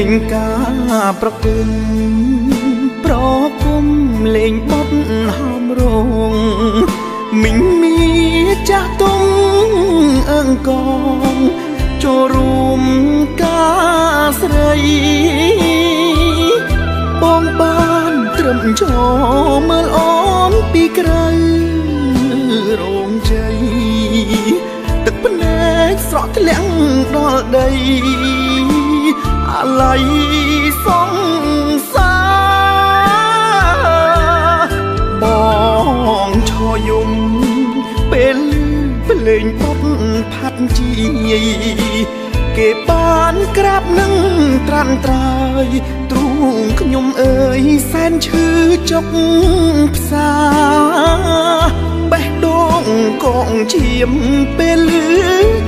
ងការប្រគំប្រគំលេងបត់ហោមរងមីងមីចាស់ទុំអង្កងចូលរួមការស្រីបងបានត្រឹមឈរមើលអូនពីក្រៅរោងជ័យទឹកភ្នែកស្រក់ធ្លាក់ដល់ដីអាល័យសង្សារបងឈរយំពេលភ្លេងបត់ផាត់ជាគេបានក្រាបនឹងត្រាន់ត្រើយទ្រូងខ្ញុំអើយសែនឈឺចុកផ្សាបេះដូងកងឈាមពេលលឺ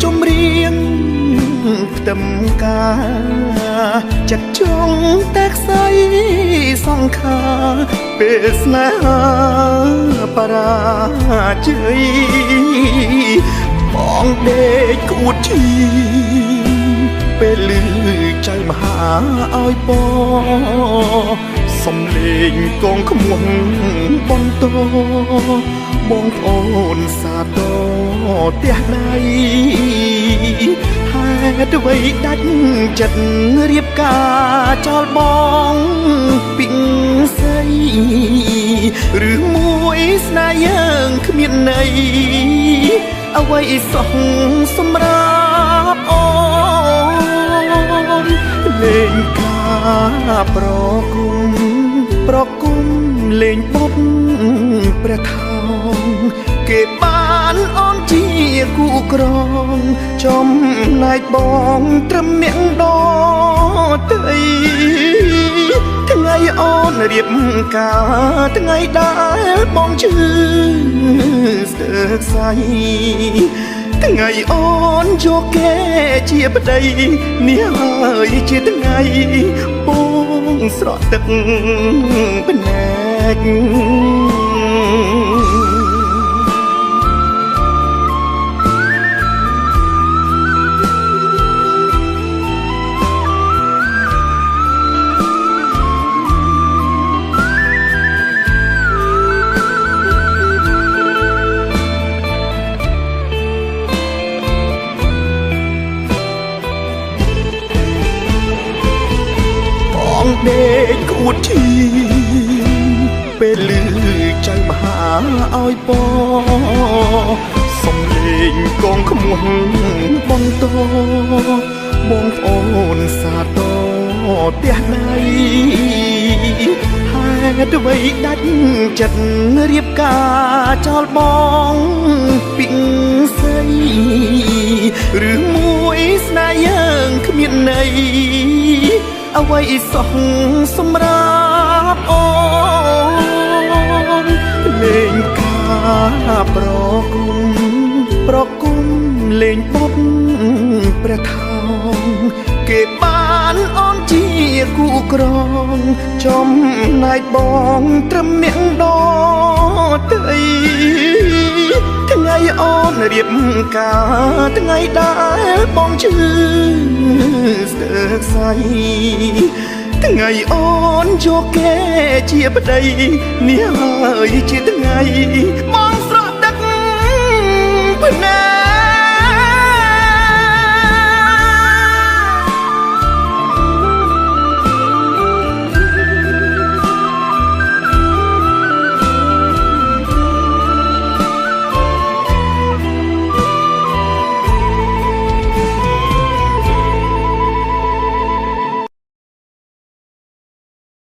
ចម្រៀងផ្ទឹមកាចិត្តចង់តែខ្សែសង្ខាពេលស្នេហាបរាជ័យបងដេកក្អួតឈីពេលលឺចៅមហាឲ្យពសំលេងកងខ្មុំបន្តបងប្អូនសាទរផ្ទះដៃហេតុអ្វីដាច់ចិត្តរៀបការចោលបងពីងសីឬមួយស្នេហ៍យើងគ្មានន័យអ្វីសោះសម្រាប់អូនលេងការប្រគំប្រគំលេងបត់ព្រះថោងគេបានអូនជាគូក្រងចំណែកបងត្រឹមអ្នកដទៃថ្ងៃអូនរៀបការថ្ងៃដែលបងឈឺស្ទើរខ្សែថ្ងៃអូនយកគេជាប្តីនេះហើយជាថ្ងៃបងស្រក់ទឹកភ្នែកដេកក្អួតឈីពេលលឺចៅមហាឲ្យពសំលេងកងខ្មុំបន្តបងប្អូនសាទរផ្ទះដៃហេតុអ្វីដាច់ចិត្តរៀបការចោលបងពីងសីឬមួយស្នេហ៍យើងគ្មានន័យអ្វីសោះសម្រាប់អូនលេងការប្រគំប្រគំលេងបត់ព្រះថោងគេបានអូនជាគូក្រងចំណែកបងត្រឹមអ្នកដទៃថ្ងៃអូនរៀបការថ្ងៃដែលបងឈឺស្ទើរខ្សែថ្ងៃអូនយកគេជាប្តីនេះហើយជាថ្ងៃបងស្រក់ទឹកភ្នែ